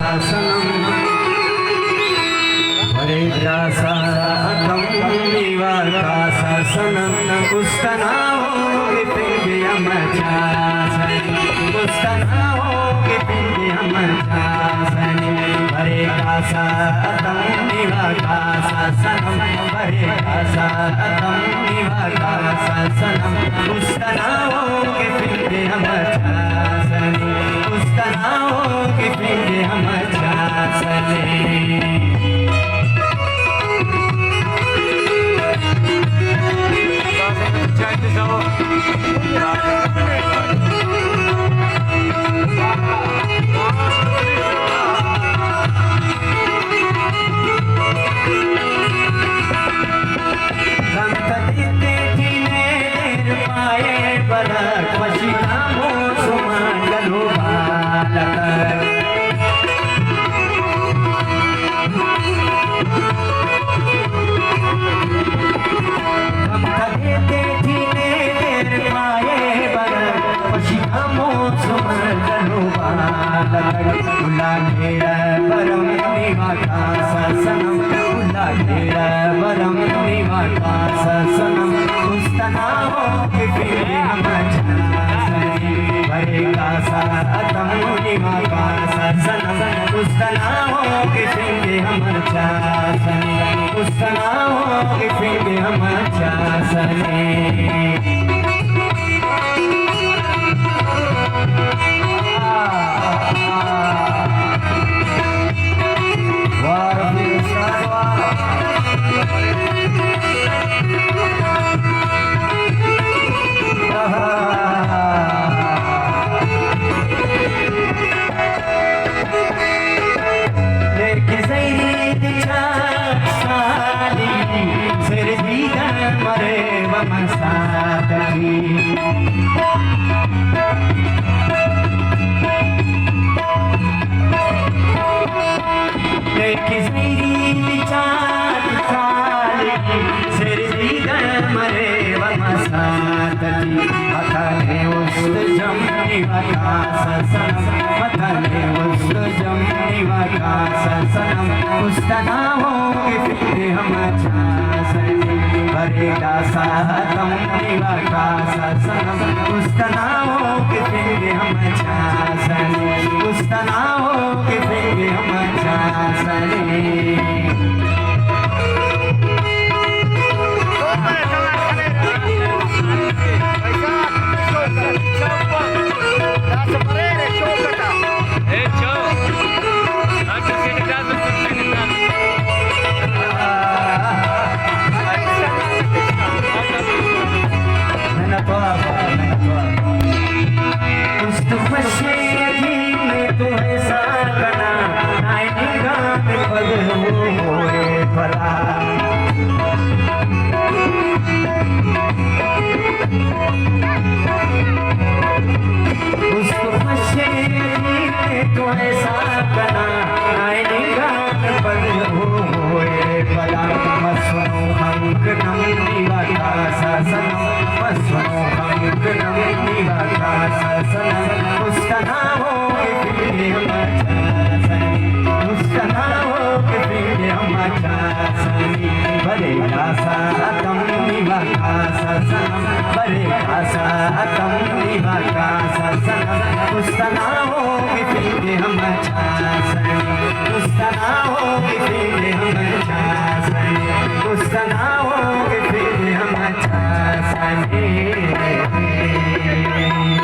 صنم، برے کاسا اتم نیوا کاسا صنم، استنا ہو کہ پنگے ہم چاسنی، استنا ہو کہ پنگے ہم چاسنی، برے کاسا اتم نیوا کاسا صنم، برے کاسا اتم نیوا کاسا صنم، استنا ہو کہ پنگے ہم چاسنی، استنا ہو کہ پنگے ہم چاسنی۔